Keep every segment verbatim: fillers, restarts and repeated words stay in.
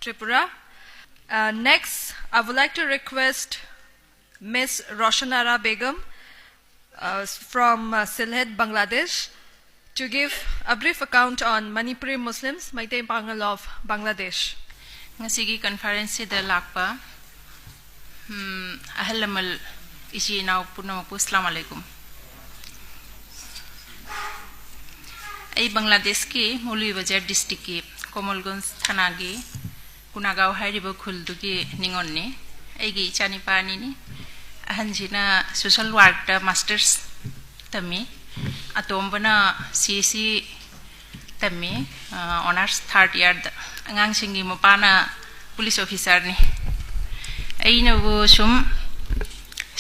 Tripura. Uh, next, I would like to request Miss Roshanara Begum uh, from uh, Sylhet, Bangladesh, to give a brief account on Manipuri Muslims, Meitei Pangal of Bangladesh. ꯉꯁꯤꯒꯤ ꯀꯟꯐꯔꯦꯟꯁꯁꯤꯗ ꯂꯥꯛꯄ ꯎꯝ, ꯑꯍꯜ ꯂꯃꯟ, ꯏꯆꯤꯟ ꯏꯅꯥꯎ ꯄꯨꯝꯅꯃꯛꯄꯨ ꯑꯁꯂꯥꯝ ꯑꯂꯩꯀꯨꯝ꯫ ꯑꯩ ꯕꯪꯒ꯭ꯂꯥꯗꯦꯁꯀꯤ ꯃꯧꯂꯨꯏꯕꯖꯥꯔ ꯗꯤꯁꯇ꯭ꯔꯤꯛꯀꯤ ꯀꯣꯃꯜꯒꯟꯖ ꯊꯥꯅꯥꯒꯤ ꯀꯨꯅꯥꯒꯥꯎ ꯍꯥꯏꯔꯤꯕ ꯈꯨꯜꯗꯨꯒꯤ ꯅꯤꯉꯣꯜꯅꯤ꯫ ꯑꯩꯒꯤ ꯏꯆꯥꯅꯤꯄꯥ ꯑꯅꯤꯅꯤ꯫ ꯑꯍꯟꯁꯤꯅ ꯁꯣꯁꯦꯜ ꯋꯥꯔꯛꯇ ꯃꯥꯁꯇꯔꯁ ꯇꯝꯃꯤ, ꯑꯇꯣꯝꯕꯅ ꯁꯤ ꯁꯤ ꯇꯝꯃꯤ, ꯑꯣꯅꯔꯁ ꯊꯥꯔꯠ ꯏꯌꯥꯔꯗ꯫ ꯑꯉꯥꯡꯁꯤꯡꯒꯤ ꯃꯄꯥꯅ ꯄꯨꯂꯤꯁ ꯑꯣꯐꯤꯁꯥꯔꯅꯤ꯫ ꯑꯩꯅꯕꯨ ꯁꯨꯝ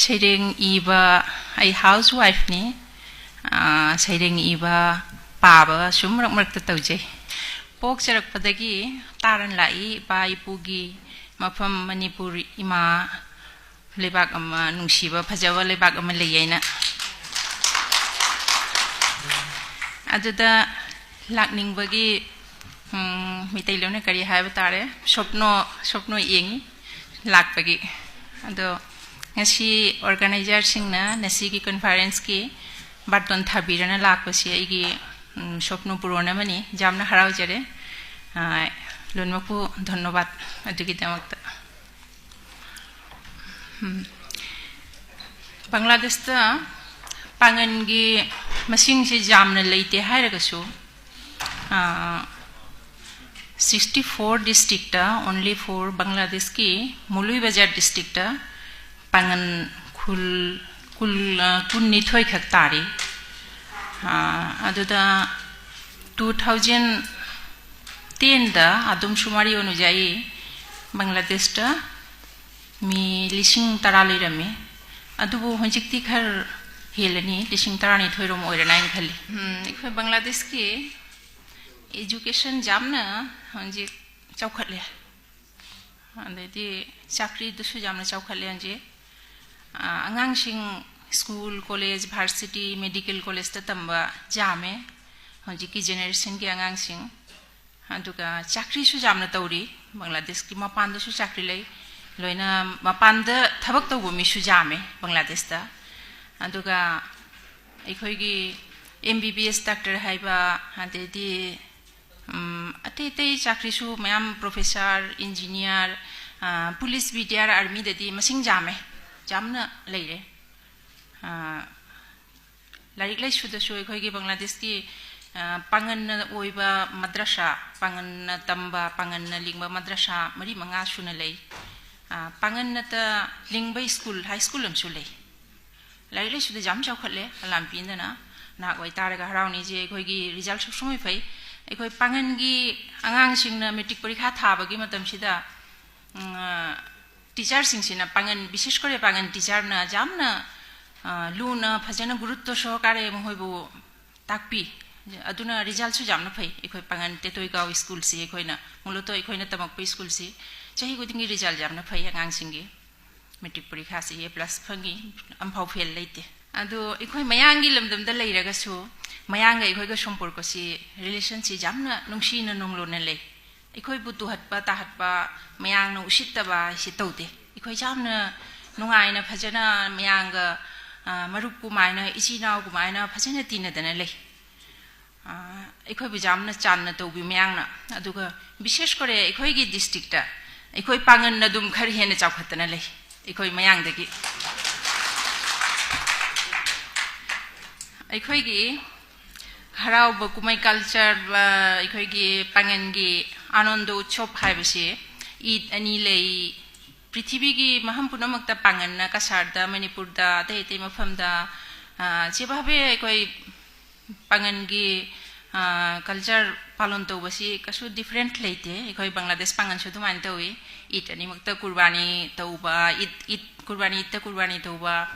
ꯁꯩꯔꯦꯡ ꯏꯕ, ꯑꯩ ꯍꯥꯎꯁ ꯋꯥꯏꯐꯅꯤ꯫ ꯁꯩꯔꯦꯡ ꯏꯕ, ꯄꯥꯕ ꯁꯨꯝ ꯃꯔꯛ ꯃꯔꯛꯇ ꯇꯧꯖꯩ꯫ ꯄꯣꯛꯆꯔꯛꯄꯗꯒꯤ ꯇꯥꯔꯟ ꯂꯥꯛꯏ꯫ ꯏꯄꯥ ꯏꯄꯨꯒꯤ ꯃꯐꯝ ꯃꯅꯤꯄꯨꯔ ꯏꯃꯥ, ꯂꯩꯕꯥꯛ ꯑꯃ, ꯅꯨꯡꯁꯤꯕ ꯐꯖꯕ ꯂꯩꯕꯥꯛ ꯑꯃ ꯂꯩ ꯍꯥꯏꯅ꯫ ꯑꯗꯨꯗ ꯂꯥꯛꯅꯤꯡꯕꯒꯤ, ꯎꯝ, ꯃꯩꯇꯩꯂꯣꯟꯅ ꯀꯔꯤ ꯍꯥꯏꯕ ꯇꯥꯔꯦ, ꯁꯣꯞꯅꯣ, ꯁꯣꯞꯅꯣ ꯌꯦꯡꯉꯤ ꯂꯥꯛꯄꯒꯤ꯫ ꯑꯗꯣ ꯉꯁꯤ ꯑꯣꯔꯒꯅꯥꯏꯖꯔꯁꯤꯡꯅ ꯉꯁꯤꯒꯤ ꯀꯟꯐꯔꯦꯟꯁꯀꯤ ꯕꯥꯔꯇꯣꯟ ꯊꯥꯕꯤꯔꯅ ꯂꯥꯛꯄꯁꯤ ꯑꯩꯒꯤ, ꯎꯝ, ꯁꯣꯞꯅꯣ ꯄꯨꯔꯣꯟ ꯑꯃꯅꯤ꯫ ꯌꯥꯝꯅ ꯍꯔꯥꯎꯖꯔꯦ꯫ ꯑ, ꯂꯣꯏꯅꯃꯛꯄꯨ ꯙꯟꯅꯕꯥꯗ ꯑꯗꯨꯒꯤꯗꯃꯛꯇ꯫ ꯎꯝ꯫ ꯕꯪꯒ꯭ꯂꯥꯗꯦꯁꯇ ꯄꯥꯡꯒꯟꯒꯤ ꯃꯁꯤꯡꯁꯤ ꯌꯥꯝꯅ ꯂꯩꯇꯦ ꯍꯥꯏꯔꯒꯁꯨ, ꯑ, sixty four districtꯇ, only for ꯕꯪꯒ꯭ꯂꯥꯗꯦꯁꯀꯤ ꯃꯧꯂꯨꯏꯕꯖꯥꯔ ꯗꯤꯁꯇ꯭ꯔꯤꯛꯇ ꯄꯥꯡꯒꯟ ꯈꯨꯜ, ꯀꯨꯜ, ꯑ, ꯀꯨꯟꯅꯤꯊꯣꯏ ꯈꯛ ꯇꯥꯔꯤ꯫ ꯑ, ꯑꯗꯨꯗ two thousand tenꯗ ꯑꯗꯨꯝ ꯁꯨꯃꯥꯔꯤ ꯑꯣꯏꯅ ꯌꯥꯏ, ꯕꯪꯒ꯭ꯂꯥꯗꯦꯁꯇ ꯃꯤ ꯂꯤꯁꯤꯡ ꯇꯔꯥ ꯂꯩꯔꯝꯃꯤ꯫ ꯑꯗꯨꯕꯨ ꯍꯧꯖꯤꯛꯇꯤ ꯈꯔ ꯍꯦꯜꯂꯅꯤ, ꯂꯤꯁꯤꯡ ꯇꯔꯥꯅꯤꯊꯣꯏ ꯔꯣꯝ ꯑꯣꯏꯔꯅꯤ ꯍꯥꯏꯅ ꯈꯜꯂꯤ꯫ ꯎꯝ, ꯑꯩꯈꯣꯏ ꯕꯪꯒ꯭ꯂꯥꯗꯦꯁꯀꯤ education ꯌꯥꯝꯅ ꯍꯧꯖꯤꯛ ꯆꯥꯎꯈꯠꯂꯦ, ꯑꯗꯩꯗꯤ ꯆꯥꯀ꯭ꯔꯤꯗꯨꯁꯨ ꯌꯥꯝꯅ ꯆꯥꯎꯈꯠꯂꯦ ꯍꯧꯖꯤꯛ꯫ ꯑ, ꯑꯉꯥꯡꯁꯤꯡ ꯁ꯭ꯀꯨꯜ, ꯀꯣꯂꯦꯖ, ꯚꯥꯔꯁꯤꯇꯤ, ꯃꯦꯗꯤꯀꯦꯜ ꯀꯣꯂꯦꯖꯇ ꯇꯝꯕ ꯌꯥꯝꯃꯦ ꯍꯧꯖꯤꯛꯀꯤ ꯖꯦꯅꯦꯔꯦꯁꯟꯒꯤ ꯑꯉꯥꯡꯁꯤꯡ꯫ ꯑꯗꯨꯒ ꯆꯥꯀ꯭ꯔꯤꯁꯨ ꯌꯥꯝꯅ ꯇꯧꯔꯤ꯫ ꯕꯪꯒ꯭ꯂꯥꯗꯦꯁꯀꯤ ꯃꯄꯥꯟꯗꯁꯨ ꯆꯥꯀ꯭ꯔꯤ ꯂꯩ꯫ ꯂꯣꯏꯅ ꯃꯄꯥꯟꯗ ꯊꯕꯛ ꯇꯧꯕ ꯃꯤꯁꯨ ꯌꯥꯝꯃꯦ ꯕꯪꯒ꯭ꯂꯥꯗꯦꯁꯇ꯫ ꯑꯗꯨꯒ ꯑꯩꯈꯣꯏꯒꯤ M B B S doctor ꯍꯥꯏꯕ, ꯑꯗꯩꯗꯤ, ꯎꯝ, ꯑꯇꯩ ꯑꯇꯩ ꯆꯥꯀ꯭ꯔꯤꯁꯨ ꯃꯌꯥꯝ, professor, engineer, ꯑ, police, B D R, armyꯗꯗꯤ ꯃꯁꯤꯡ ꯌꯥꯝꯃꯦ, ꯌꯥꯝꯅ ꯂꯩꯔꯦ꯫ ꯑ, ꯂꯥꯏꯔꯤꯛ ꯂꯥꯏꯁꯨꯗꯁꯨ ꯑꯩꯈꯣꯏꯒꯤ ꯕꯪꯒ꯭ꯂꯥꯗꯦꯁꯀꯤ, ꯑ, ꯄꯥꯉꯟꯅ ꯑꯣꯏꯕ ꯃꯗ꯭ꯔꯁꯥ, ꯄꯥꯉꯟꯅ ꯇꯝꯕ, ꯄꯥꯉꯟꯅ ꯂꯤꯡꯕ ꯃꯗ꯭ꯔꯁꯥ ꯃꯔꯤ ꯃꯉꯥ ꯁꯨꯅ ꯂꯩ꯫ ꯑ, ꯄꯥꯉꯟꯅꯇ ꯂꯤꯡꯕ school, high school ꯑꯃꯁꯨ ꯂꯩ꯫ ꯂꯥꯏꯔꯤꯛ ꯂꯥꯏꯁꯨꯗ ꯌꯥꯝ ꯆꯥꯎꯈꯠꯂꯦ ꯑꯂꯥꯝꯄꯤꯗꯅ꯫ ꯅꯍꯥꯛ ꯑꯣꯏꯇꯥꯔꯒ ꯍꯔꯥꯎꯅꯤꯁꯦ ꯑꯩꯈꯣꯏꯒꯤ result ꯁꯨꯡꯁꯣꯏ ꯐꯩ꯫ ꯑꯩꯈꯣꯏ ꯄꯥꯉꯟꯒꯤ ꯑꯉꯥꯡꯁꯤꯡꯅ matric ꯄꯔꯤꯈꯥ ꯊꯥꯕꯒꯤ ꯃꯇꯝꯁꯤꯗ, ꯎꯝ, ꯑ, teacherꯁꯤꯡꯁꯤꯅ ꯄꯥꯉꯟ, ꯕꯤꯁꯦꯁ ꯀꯣꯔꯦ ꯄꯥꯉꯟ teacherꯅ ꯌꯥꯝꯅ, ꯑ, ꯂꯨꯅ ꯐꯖꯅ ꯒꯨꯔꯨꯠꯇꯣ ꯁꯣꯍꯀꯥꯔꯦ ꯃꯈꯣꯏꯕꯨ ꯇꯥꯛꯄꯤ꯫ ꯑꯗꯨꯅ resultꯁꯨ ꯌꯥꯝꯅ ꯐꯩ꯫ ꯑꯩꯈꯣꯏ ꯄꯥꯉꯟ ꯇꯦꯇꯣꯏꯒꯥꯎ schoolꯁꯤ, ꯑꯩꯈꯣꯏꯅ ꯃꯨꯂꯇꯣ ꯑꯩꯈꯣꯏꯅ ꯇꯝꯃꯛꯄ schoolꯁꯤ ꯆꯍꯤ ꯈꯨꯗꯤꯡꯒꯤ result ꯌꯥꯝꯅ ꯐꯩ ꯑꯉꯥꯡꯁꯤꯡꯒꯤ꯫ Matric ꯄꯔꯤꯈꯥꯁꯤ A plus ꯐꯪꯉꯤ, ꯑꯝꯐꯥꯎ fail ꯂꯩꯇꯦ꯫ ꯑꯗꯣ ꯑꯩꯈꯣꯏ ꯃꯌꯥꯡꯒꯤ ꯂꯝꯗꯝꯗ ꯂꯩꯔꯒꯁꯨ ꯃꯌꯥꯡꯒ ꯑꯩꯈꯣꯏꯒ ꯁꯣꯝꯄꯣꯔꯀꯣꯁꯤ relationꯁꯤ ꯌꯥꯝꯅ ꯅꯨꯡꯁꯤꯅ ꯅꯨꯡꯂꯣꯟꯅ ꯂꯩ꯫ ꯑꯩꯈꯣꯏꯕꯨ ꯇꯨꯍꯠꯄ ꯇꯥꯍꯠꯄ, ꯃꯌꯥꯡꯅ ꯎꯁꯤꯠꯇꯕ ꯍꯥꯏꯁꯤ ꯇꯧꯗꯦ꯫ ꯑꯩꯈꯣꯏ ꯌꯥꯝꯅ ꯅꯨꯡꯉꯥꯏꯅ ꯐꯖꯅ ꯃꯌꯥꯡꯒ, ꯑ, ꯃꯔꯨꯞ ꯀꯨꯃꯥꯏꯅ, ꯏꯆꯤꯟ ꯏꯅꯥꯎ ꯀꯨꯃꯥꯏꯅ ꯐꯖꯅ ꯇꯤꯟꯅꯗꯅ ꯂꯩ꯫ ꯑ, ꯑꯩꯈꯣꯏꯕꯨ ꯌꯥꯝꯅ ꯆꯥꯟꯅ ꯇꯧꯕꯤ ꯃꯌꯥꯡꯅ꯫ ꯑꯗꯨꯒ ꯕꯤꯁꯦꯁ ꯀꯣꯔꯦ ꯑꯩꯈꯣꯏꯒꯤ districtꯇ ꯑꯩꯈꯣꯏ ꯄꯥꯉꯟꯅ ꯑꯗꯨꯝ ꯈꯔ ꯍꯦꯟꯅ ꯆꯥꯎꯈꯠꯇꯅ ꯂꯩ ꯑꯩꯈꯣꯏ ꯃꯌꯥꯡꯗꯒꯤ꯫ ꯑꯩꯈꯣꯏꯒꯤ ꯍꯔꯥꯎꯕ ꯀꯨꯝꯍꯩ culture, ꯑ, ꯑꯩꯈꯣꯏꯒꯤ ꯄꯥꯉꯟꯒꯤ ꯑꯥꯅꯟꯗ ꯎꯠꯁꯕ ꯍꯥꯏꯕꯁꯤ ꯏꯗ ꯑꯅꯤ ꯂꯩ꯫ ꯄ꯭ꯔꯤꯊꯤꯕꯤꯒꯤ ꯃꯐꯝ ꯄꯨꯝꯅꯃꯛꯇ ꯄꯥꯉꯟꯅ, ꯀꯁꯥꯔꯗ, ꯃꯅꯤꯄꯨꯔꯗ, ꯑꯇꯩ ꯑꯇꯩ ꯃꯐꯝꯗ, ꯑ, ꯁꯤꯕꯥꯕꯦ ꯑꯩꯈꯣꯏ ꯄꯥꯉꯟꯒꯤ, ꯑ, culture ꯄꯥꯂꯣꯟ ꯇꯧꯕꯁꯤ ꯀꯩꯁꯨ different ꯂꯩꯇꯦ꯫ ꯑꯩꯈꯣꯏ ꯕꯪꯒ꯭ꯂꯥꯗꯦꯁ ꯄꯥꯉꯟꯁꯨ ꯑꯗꯨꯃꯥꯏꯅ ꯇꯧꯏ꯫ ꯏꯗ ꯑꯅꯤꯃꯛꯇ ꯀꯨꯔꯕꯥꯅꯤ ꯇꯧꯕ, ꯏꯗ, ꯏꯗ, ꯀꯨꯔꯕꯥꯅꯤ ꯏꯗꯇ ꯀꯨꯔꯕꯥꯅꯤ ꯇꯧꯕ,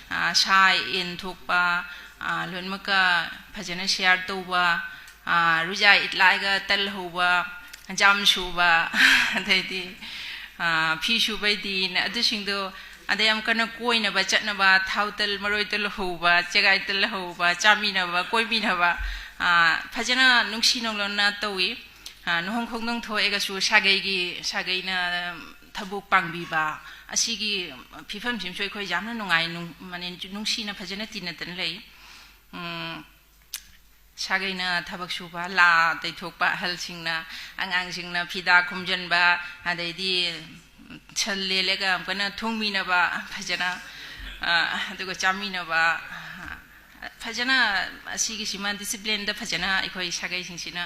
ꯑ, ꯁꯥ ꯌꯦꯟ ꯊꯣꯛꯄ, ꯑ, ꯂꯣꯏꯅꯃꯛꯀ ꯐꯖꯅ share ꯇꯧꯕ, ꯑ, ꯔꯨꯖꯥ ꯏꯗ ꯂꯥꯛꯑꯒ ꯇꯜ ꯍꯧꯕ, ꯖꯥꯝ ꯁꯨꯕ, ꯑꯗꯩꯗꯤ, ꯑ, ꯐꯤ ꯁꯨꯕꯩ ꯗꯤꯟ, ꯑꯗꯨꯁꯤꯡꯗꯣ, ꯑꯗꯩ ꯑꯃꯨꯛꯀꯅ ꯀꯣꯏꯅꯕ ꯆꯠꯅꯕ, ꯊꯥꯎ ꯇꯜ, ꯃꯔꯣꯏ ꯇꯜ ꯍꯧꯕ, ꯆꯦꯒꯥꯏ ꯇꯜ ꯍꯧꯕ, ꯆꯥꯃꯤꯟꯅꯕ, ꯀꯣꯏꯃꯤꯟꯅꯕ, ꯑ, ꯐꯖꯅ ꯅꯨꯡꯁꯤ ꯅꯨꯡꯂꯣꯟꯅ ꯇꯧꯏ꯫ ꯂꯨꯍꯣꯡ ꯈꯣꯡꯗꯣꯡ ꯊꯣꯛꯑꯒꯁꯨ ꯁꯥꯒꯩꯒꯤ, ꯁꯥꯒꯩꯅ ꯊꯕꯛ ꯄꯥꯡꯕꯤꯕ, ꯑꯁꯤꯒꯤ ꯐꯤꯕꯝꯁꯤꯃꯁꯨ ꯑꯩꯈꯣꯏ ꯌꯥꯝꯅ ꯅꯨꯡꯉꯥꯏ, ꯅꯨꯡ-, ꯃꯅꯦ ꯅꯨꯡꯁꯤꯅ ꯐꯖꯅ ꯇꯤꯟꯅꯗꯅ ꯂꯩ꯫ ꯎꯝ, ꯁꯥꯒꯩꯅ ꯊꯕꯛ ꯁꯨꯕ, ꯂꯥ ꯇꯩꯊꯣꯛꯄ, ꯑꯍꯜꯁꯤꯡꯅ, ꯑꯉꯥꯡꯁꯤꯡꯅ ꯐꯤꯗꯥ ꯈꯨꯝꯖꯤꯟꯕ, ꯑꯗꯩꯗꯤ ꯁꯟ ꯂꯦꯜꯂꯒ ꯑꯃꯨꯛꯀꯅ ꯊꯣꯡꯃꯤꯟꯅꯕ ꯐꯖꯅ, ꯑ, ꯑꯗꯨꯒ ꯆꯥꯃꯤꯟꯅꯕ, ꯑ, ꯐꯖꯅ ꯑꯁꯤꯒꯤꯁꯤꯃ ꯗꯤꯁꯤꯄ꯭ꯂꯤꯟꯗ ꯐꯖꯅ ꯑꯩꯈꯣꯏ ꯁꯥꯒꯩꯁꯤꯡꯁꯤꯅ,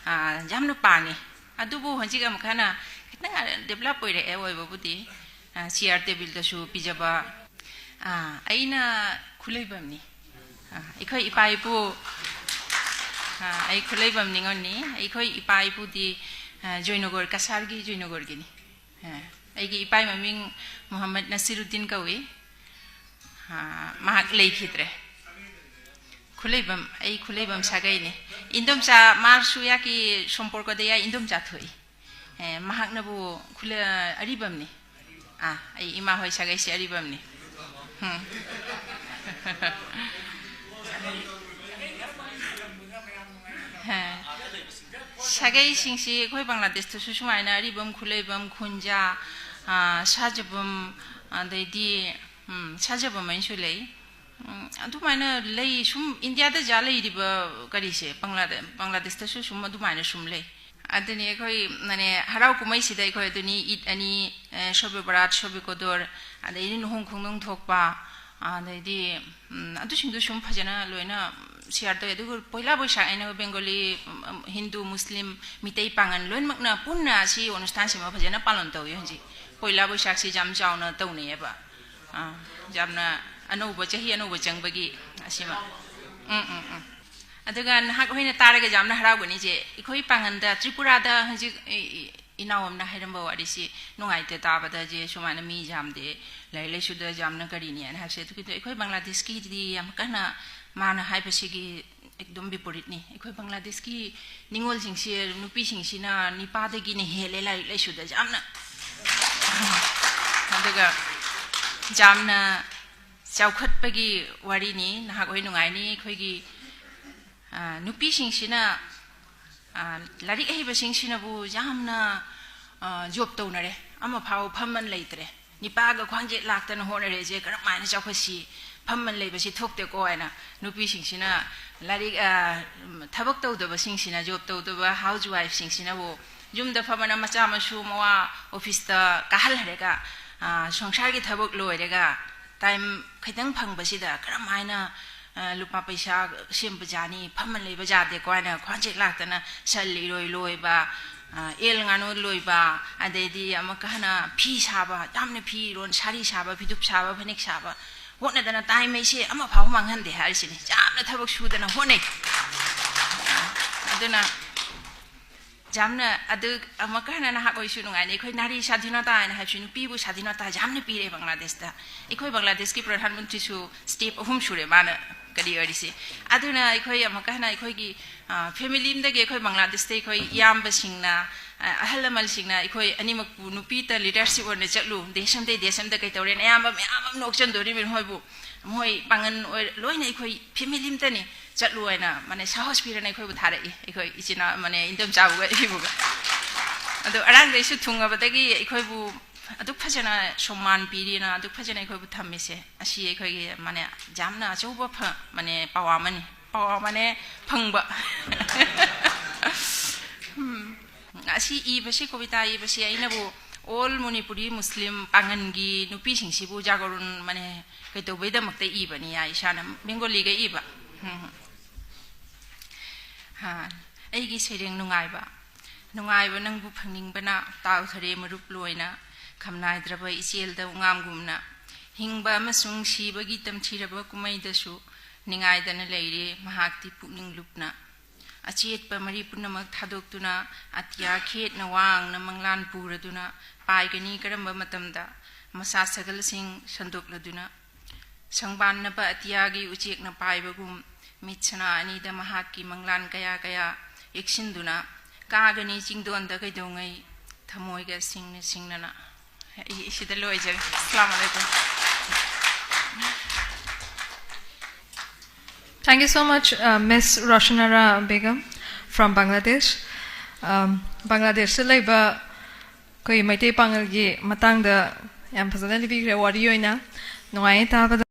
ꯑ, ꯌꯥꯝꯅ ꯄꯥꯡꯉꯤ꯫ ꯑꯗꯨꯕꯨ ꯍꯧꯖꯤꯛ ꯑꯃꯨꯛ ꯍꯟꯅ ꯈꯤꯇꯪ ꯗꯦꯕꯂꯞ ꯑꯣꯏꯔꯛꯑꯦ ꯑꯣꯏꯕꯕꯨꯗꯤ, ꯑ, ꯆꯤꯌꯥꯔ ꯇꯦꯕꯜꯗꯁꯨ ꯄꯤꯖꯕ꯫ ꯑ, ꯑꯩꯅ ꯈꯨꯂꯩꯕꯝꯅꯤ꯫ ꯑ, ꯑꯩꯈꯣꯏ ꯏꯄꯥ ꯏꯄꯨ, ꯑ, ꯑꯩ ꯈꯨꯂꯩꯕꯝ ꯅꯤꯉꯣꯜꯅꯤ꯫ ꯑꯩꯈꯣꯏ ꯏꯄꯥ ꯏꯄꯨꯗꯤ, ꯑ, ꯖꯣꯏꯅꯒꯔ, ꯀꯁꯥꯔꯒꯤ ꯖꯣꯏꯅꯒꯔꯒꯤꯅꯤ꯫ ꯑ, ꯑꯩꯒꯤ ꯏꯄꯥꯒꯤ ꯃꯃꯤꯡ ꯃꯨꯍꯝꯃꯗ ꯅꯁꯤꯔꯨꯗꯤꯟ ꯀꯧꯏ꯫ ꯑ, ꯃꯍꯥꯛ ꯂꯩꯈꯤꯗ꯭ꯔꯦ꯫ ꯈꯨꯂꯩꯕꯝ, ꯑꯩ ꯈꯨꯂꯩꯕꯝ ꯁꯥꯒꯩꯅꯤ꯫ ꯏꯟꯗꯣꯝꯆꯥ ꯃꯥꯔꯁꯨꯌꯥꯀꯤ ꯁꯣꯝꯄꯣꯔꯀꯣꯗꯌꯥ ꯏꯟꯗꯣꯝꯆꯥ ꯊꯣꯛꯏ꯫ ꯑꯦ, ꯃꯍꯥꯛꯅꯕꯨ ꯈꯨꯂ-, ꯑꯔꯤꯕꯝꯅꯤ꯫ ꯑꯥ, ꯑꯩ ꯏꯃꯥ ꯍꯣꯏ ꯁꯥꯒꯩꯁꯦ ꯑꯔꯤꯕꯝꯅꯤ꯫ ꯎꯝ꯫ ꯍꯦ꯫ ꯁꯥꯒꯩꯁꯤꯡꯁꯤ ꯑꯩꯈꯣꯏ ꯕꯪꯒ꯭ꯂꯥꯗꯦꯁꯇꯁꯨ ꯁꯨꯃꯥꯏꯅ ꯑꯔꯤꯕꯝ, ꯈꯨꯂꯩꯕꯝ, ꯈꯨꯟꯖꯥ, ꯑꯥ, ꯁꯥꯖꯕꯝ, ꯑꯗꯩꯗꯤ, ꯎꯝ, ꯁꯥꯖꯕꯝ ꯍꯥꯏꯅꯁꯨ ꯂꯩ꯫ ꯎꯝ, ꯑꯗꯨꯃꯥꯏꯅ ꯂꯩ꯫ ꯁꯨꯝ ꯏꯟꯗꯤꯌꯥꯗ ꯖꯥ ꯂꯩꯔꯤꯕ ꯀꯔꯤꯁꯦ, ꯕꯪꯒ꯭ꯂꯥꯗꯦ-, ꯕꯪꯒ꯭ꯂꯥꯗꯦꯁꯇꯁꯨ ꯁꯨꯝ ꯑꯗꯨꯃꯥꯏꯅ ꯁꯨꯝ ꯂꯩ꯫ ꯑꯗꯨꯅꯤ ꯑꯩꯈꯣꯏ, ꯃꯥꯅꯦ, ꯍꯔꯥꯎ ꯀꯨꯝꯍꯩꯁꯤꯗ ꯑꯩꯈꯣꯏ ꯑꯗꯨꯅꯤ, ꯏꯗ ꯑꯅꯤ, ꯑꯦ, ꯁꯣꯕꯦ ꯕꯔꯥꯠ, ꯁꯣꯕꯦ ꯀꯣꯗꯣꯔ, ꯑꯗꯩꯗꯤ ꯂꯨꯍꯣꯡ ꯈꯣꯡꯗꯣꯡ ꯊꯣꯛꯄ, ꯑꯗꯩꯗꯤ, ꯎꯝ, ꯑꯗꯨꯁꯤꯡꯗꯨ ꯁꯨꯝ ꯐꯖꯅ ꯂꯣꯏꯅ ꯁꯤꯌꯥꯔ ꯇꯧꯋꯤ꯫ ꯑꯗꯨꯒ ꯄꯣꯏꯂꯥ ꯕꯣꯏꯁꯥꯈ ꯍꯥꯏꯅ ꯕꯦꯡꯒꯣꯂꯤ, ꯎꯝ, ꯎꯝ, ꯍꯤꯟꯗꯨ, ꯃꯨꯁꯂꯤꯝ, ꯃꯤꯇꯩ ꯄꯥꯉꯟ ꯂꯣꯏꯅꯃꯛꯅ ꯄꯨꯟꯅ ꯑꯁꯤ ꯑꯣꯅꯨꯁꯊꯥꯟꯁꯤꯃ ꯐꯖꯅ ꯄꯥꯂꯟ ꯇꯧꯋꯤ ꯍꯧꯖꯤꯛ꯫ ꯄꯣꯏꯂꯥ ꯕꯣꯏꯁꯥꯈꯁꯤ ꯌꯥꯝ ꯆꯥꯎꯅ ꯇꯧꯅꯩꯌꯦꯕ꯫ ꯑꯥ, ꯌꯥꯝꯅ ꯑꯅꯧꯕ, ꯆꯍꯤ ꯑꯅꯧꯕ ꯆꯪꯕꯒꯤ ꯑꯁꯤꯃ꯫ ꯎꯝ, ꯎꯝ, ꯎꯝ꯫ ꯑꯗꯨꯒ ꯅꯍꯥꯛ ꯍꯣꯏꯅ ꯇꯥꯔꯒ ꯌꯥꯝꯅ ꯍꯔꯥꯎꯒꯅꯤ ꯏꯆꯦ, ꯑꯩꯈꯣꯏ ꯄꯥꯉꯟꯗ ꯇ꯭ꯔꯤꯄꯨꯔꯥꯗ ꯍꯧꯖꯤꯛ ꯏ-, ꯏ-, ꯏꯅꯥꯎ ꯑꯃꯅ ꯍꯥꯏꯔꯝꯕ ꯋꯥꯔꯤꯁꯤ ꯅꯨꯡꯉꯥꯏꯇꯦ ꯇꯥꯕꯗ, ꯏꯆꯦ, ꯁꯨꯃꯥꯏꯅ ꯃꯤ ꯌꯥꯝꯗꯦ, ꯂꯥꯏꯔꯤꯛ ꯂꯥꯏꯁꯨꯗ ꯌꯥꯝꯅ ꯀꯔꯤꯅꯦꯅ ꯍꯥꯏꯕꯁꯦ꯫ ꯑꯗꯨꯒꯤꯗꯣ ꯑꯩꯈꯣꯏ ꯕꯪꯒ꯭ꯂꯥꯗꯦꯁꯀꯤꯗꯤ ꯌꯥꯝ ꯀꯟꯅ ꯃꯥꯅ ꯍꯥꯏꯕꯁꯤꯒꯤ ꯑꯦꯛꯗꯝ ꯕꯤꯄꯔꯤꯠꯅꯤ꯫ ꯑꯩꯈꯣꯏ ꯕꯪꯒ꯭ꯂꯥꯗꯦꯁꯀꯤ ꯅꯤꯉꯣꯜꯁꯤꯡꯁꯦ, ꯅꯨꯄꯤꯁꯤꯡꯁꯤꯅ ꯅꯤꯄꯥꯗꯒꯤꯅ ꯍꯦꯜꯂꯦ ꯂꯥꯏꯔꯤꯛ ꯂꯥꯏꯁꯨꯗ ꯌꯥꯝꯅ꯫ ꯑꯗꯨꯒ ꯌꯥꯝꯅ ꯆꯥꯎꯈꯠꯄꯒꯤ ꯋꯥꯔꯤꯅꯤ꯫ ꯅꯍꯥꯛ ꯍꯣꯏ ꯅꯨꯡꯉꯥꯏꯅꯤ꯫ ꯑꯩꯈꯣꯏꯒꯤ, ꯑ, ꯅꯨꯄꯤꯁꯤꯡꯁꯤꯅ ꯑ, ꯂꯥꯏꯔꯤꯛ ꯍꯩꯕꯁꯤꯡꯁꯤꯅꯕꯨ ꯌꯥꯝꯅ, ꯑ, ꯖꯣꯕ ꯇꯧꯅꯔꯦ꯫ ꯑꯃ ꯐꯥꯎ ꯐꯝꯃꯟ ꯂꯩꯇ꯭ꯔꯦ꯫ ꯅꯤꯄꯥꯒ ꯈ꯭ꯋꯥꯡꯖꯦꯠ ꯂꯥꯛꯇꯅ ꯍꯣꯠꯅꯔꯦꯁꯦ ꯀꯔꯝꯍꯥꯏꯅ ꯆꯥꯎꯈꯠꯁꯤ? ꯐꯝꯃꯟ ꯂꯩꯕꯁꯤ ꯊꯣꯛꯇꯦꯀꯣ ꯍꯥꯏꯅ ꯅꯨꯄꯤꯁꯤꯡꯁꯤꯅ ꯂꯥꯏꯔꯤꯛ, ꯑ, ꯊꯕꯛ ꯇꯧꯗꯕꯁꯤꯡꯁꯤꯅ, ꯖꯣꯕ ꯇꯧꯗꯕ ꯍꯥꯎꯁ ꯋꯥꯏꯐꯁꯤꯡꯁꯤꯅꯕꯨ ꯌꯨꯝꯗ ꯐꯝꯃꯅ ꯃꯆꯥ ꯃꯁꯨ ꯃꯋꯥ ꯑꯣꯐꯤꯁꯇ ꯀꯥꯍꯜꯂꯔꯒ, ꯑ, ꯁꯪꯁꯥꯔꯒꯤ ꯊꯕꯛ ꯂꯣꯏꯔꯒ ꯇꯥꯏꯝ ꯈꯤꯇꯪ ꯐꯪꯕꯁꯤꯗ ꯀꯔꯝꯍꯥꯏꯅ, ꯑ, ꯂꯨꯄꯥ ꯄꯩꯁꯥ ꯁꯦꯝꯕ ꯌꯥꯅꯤ? ꯐꯝꯃꯟ ꯂꯩꯕ ꯌꯥꯗꯦꯀꯣ ꯍꯥꯏꯅ ꯈ꯭ꯋꯥꯡꯖꯦꯛ ꯂꯥꯛꯇꯅ ꯁꯟ ꯏꯔꯣꯏ ꯂꯣꯏꯕ, ꯑ, ꯑꯦꯜ ꯉꯥꯅꯨ ꯂꯣꯏꯕ, ꯑꯗꯩꯗꯤ ꯑꯃꯨꯛꯀ ꯍꯟꯅ ꯐꯤ ꯁꯥꯕ, ꯌꯥꯝꯅ ꯐꯤꯔꯣꯟ, ꯁꯥꯔꯤ ꯁꯥꯕ, ꯐꯤꯗꯨꯞ ꯁꯥꯕ, ꯐꯅꯦꯛ ꯁꯥꯕ ꯍꯣꯠꯅꯗꯅ ꯇꯥꯏꯝ ꯑꯩꯁꯦ ꯑꯃ ꯐꯥꯎ ꯃꯥꯡꯍꯟꯗꯦ ꯍꯥꯏꯔꯤꯁꯤꯅꯤ꯫ ꯌꯥꯝꯅ ꯊꯕꯛ ꯁꯨꯗꯅ ꯍꯣꯠꯅꯩ꯫ ꯑꯗꯨꯅ ꯌꯥꯝꯅ ꯑꯗꯨ ꯑꯃꯨꯛꯀ ꯍꯟꯅ ꯅꯍꯥꯛ ꯑꯣꯏꯁꯨ ꯅꯨꯡꯉꯥꯏꯅꯤ꯫ ꯑꯩꯈꯣꯏ ꯅꯥꯔꯤ ꯁꯥꯙꯤꯅꯇꯥ ꯍꯥꯏꯅ ꯍꯥꯏꯕꯁꯤ ꯅꯨꯄꯤꯕꯨ ꯁꯥꯙꯤꯅꯇꯥ ꯌꯥꯝꯅ ꯄꯤꯔꯦ ꯕꯪꯒ꯭ꯂꯥꯗꯦꯁꯇ꯫ ꯑꯩꯈꯣꯏ ꯕꯪꯒ꯭ꯂꯥꯗꯦꯁꯀꯤ ꯄ꯭ꯔꯙꯥꯟ ꯃꯟꯇ꯭ꯔꯤꯁꯨ ꯁ꯭ꯇꯦꯞ ꯑꯍꯨꯝ ꯁꯨꯔꯦ ꯃꯥꯅ ꯀꯔꯤ ꯑꯣꯏꯔꯤꯁꯤ꯫ ꯑꯗꯨꯅ ꯑꯩꯈꯣꯏ ꯑꯃꯨꯛꯀ ꯍꯟꯅ ꯑꯩꯈꯣꯏꯒꯤ, ꯑ, ꯐꯦꯃꯤꯂꯤ ꯑꯃꯗꯒꯤ ꯑꯩꯈꯣꯏ ꯕꯪꯒ꯭ꯂꯥꯗꯦꯁꯇ ꯑꯩꯈꯣꯏ ꯏꯌꯥꯝꯕꯁꯤꯡꯅ, ꯑ, ꯑꯍꯜ ꯂꯃꯟꯁꯤꯡꯅ ꯑꯩꯈꯣꯏ ꯑꯅꯤꯃꯛꯄꯨ ꯅꯨꯄꯤꯇ ꯂꯤꯗꯔꯁꯤꯞ ꯑꯣꯏꯅ ꯆꯠꯂꯨ, ꯗꯦꯁ ꯑꯃꯗꯒꯤ ꯗꯦꯁ ꯑꯃꯗ ꯀꯩ ꯇꯧꯔꯦꯅ ꯑꯌꯥꯝꯕ ꯃꯌꯥꯝ ꯑꯃ ꯅꯣꯛꯆꯟꯗꯣꯔꯤꯕꯅꯤ ꯃꯣꯏꯕꯨ꯫ ꯃꯣꯏ ꯄꯥꯡꯒꯟ ꯑꯣꯏ-, ꯂꯣꯏꯅ ꯑꯩꯈꯣꯏ ꯐꯦꯃꯤꯂꯤ ꯑꯃꯇꯅꯤ ꯆꯠꯂꯨ ꯍꯥꯏꯅ ꯃꯥꯅꯦ ꯁꯥꯍꯁ ꯄꯤꯔꯅ ꯑꯩꯈꯣꯏꯕꯨ ꯊꯥꯔꯛꯏ, ꯑꯩꯈꯣꯏ ꯏꯆꯤꯟ ꯏꯅꯥꯎ ꯃꯥꯅꯦ ꯏꯟꯗꯣꯝꯆꯥꯕꯨꯒ ꯏꯕꯨꯒ꯫ ꯑꯗꯣ ꯑꯔꯥꯡꯗꯩꯁꯨ ꯊꯨꯡꯉꯕꯗꯒꯤ ꯑꯩꯈꯣꯏꯕꯨ ꯑꯗꯨꯛ ꯐꯖꯅ ꯁꯣꯃꯥꯟ ꯄꯤꯔꯤꯅ ꯑꯗꯨꯛ ꯐꯖꯅ ꯑꯩꯈꯣꯏꯕꯨ ꯊꯝꯃꯤꯁꯦ, ꯑꯁꯤ ꯑꯩꯈꯣꯏꯒꯤ ꯃꯥꯅꯦ ꯌꯥꯝꯅ ꯑꯆꯧꯕ ꯐ-, ꯃꯥꯅꯦ ꯄꯋꯥ ꯑꯃꯅꯤ, ꯄꯋꯥ ꯃꯥꯅꯦ ꯐꯪꯕ꯫ ꯎꯝ꯫ ꯑꯁꯤ ꯏꯕꯁꯤ, ꯀꯕꯤꯇꯥ ꯏꯕꯁꯤ ꯑꯩꯅꯕꯨ ꯑꯣꯜ ꯃꯅꯤꯄꯨꯔꯤ ꯃꯨꯁꯂꯤꯝ ꯄꯥꯡꯒꯟꯒꯤ ꯅꯨꯄꯤꯁꯤꯡꯁꯤꯕꯨ ꯖꯥꯒꯔꯟ ꯃꯥꯅꯦ ꯀꯩꯗꯧꯕꯩꯗꯃꯛꯇ ꯏꯕꯅꯤ ꯌꯥ ꯏꯁꯥꯅ ꯕꯦꯡꯒꯣꯂꯤꯒ ꯏꯕ꯫ ꯎꯝ꯫ ꯍꯥ, ꯑꯩꯒꯤ ꯁꯩꯔꯦꯡ ꯅꯨꯡꯉꯥꯏꯕ꯫ ꯅꯨꯡꯉꯥꯏꯕ ꯅꯪꯕꯨ ꯐꯪꯅꯤꯡꯕꯅ ꯇꯥꯎꯊꯔꯦ ꯃꯔꯨꯞ ꯂꯣꯏꯅ꯫ ꯈꯝꯅꯥꯏꯗ꯭ꯔꯕ ꯏꯆꯦꯜꯗ ꯎꯉꯥꯝꯒꯨꯝꯅ ꯍꯤꯡꯕ ꯑꯃꯁꯨꯡ ꯁꯤꯕꯒꯤ ꯇꯝꯊꯤꯔꯕ ꯀꯨꯝꯃꯩꯗꯁꯨ ꯅꯤꯡꯉꯥꯏꯗꯅ ꯂꯩꯔꯦ ꯃꯍꯥꯛꯇꯤ ꯄꯨꯛꯅꯤꯡ ꯂꯨꯞꯅ꯫ ꯑꯆꯦꯠꯄ ꯃꯔꯤ ꯄꯨꯝꯅꯃꯛ ꯊꯥꯗꯣꯛꯇꯨꯅ ꯑꯇꯤꯌꯥ ꯈꯦꯠꯅ ꯋꯥꯡꯅ ꯃꯪꯂꯥꯟ ꯄꯨꯔꯗꯨꯅ ꯄꯥꯏꯒꯅꯤ ꯀꯔꯝꯕ ꯃꯇꯝꯗ ꯃꯁꯥ ꯁꯒꯜꯁꯤꯡ ꯁꯟꯗꯣꯛꯂꯗꯨꯅ꯫ ꯁꯪꯕꯥꯟꯅꯕ ꯑꯇꯤꯌꯥꯒꯤ ꯎꯆꯦꯛꯅ ꯄꯥꯏꯕꯒꯨꯝ ꯃꯤꯠ ꯁꯅꯥ ꯑꯅꯤꯗ ꯃꯍꯥꯛꯀꯤ ꯃꯪꯂꯥꯟ ꯀꯌꯥ ꯀꯌꯥ ꯌꯦꯛꯁꯤꯟꯗꯨꯅ ꯀꯥꯒꯅꯤ ꯆꯤꯡꯗꯣꯟꯗ ꯀꯩꯗꯧꯉꯩ ꯊꯃꯣꯏꯒ ꯁꯤꯡꯅ ꯁꯤꯡꯅꯅ꯫ ꯑꯩ ꯁꯤꯗ ꯂꯣꯏꯖꯔꯦ꯫ ꯑꯁꯂꯥꯃꯨ ꯑꯂꯥꯏꯀꯨꯝ꯫ Thank you so much, uh, Miss Roshanara Begum, from Bangladesh. Um, ꯕꯪꯒ꯭ꯂꯥꯗꯦꯁꯇ ꯂꯩꯕ ꯑꯩꯈꯣꯏ ꯃꯩꯇꯩ ꯄꯥꯉꯜꯒꯤ ꯃꯇꯥꯡꯗ ꯌꯥꯝ ꯐꯖꯅ ꯂꯤꯕꯤꯈ꯭ꯔꯦ ꯋꯥꯔꯤ ꯑꯣꯏꯅ꯫ ꯅꯨꯡꯉꯥꯏꯌꯦ ꯇꯥꯕꯗ꯫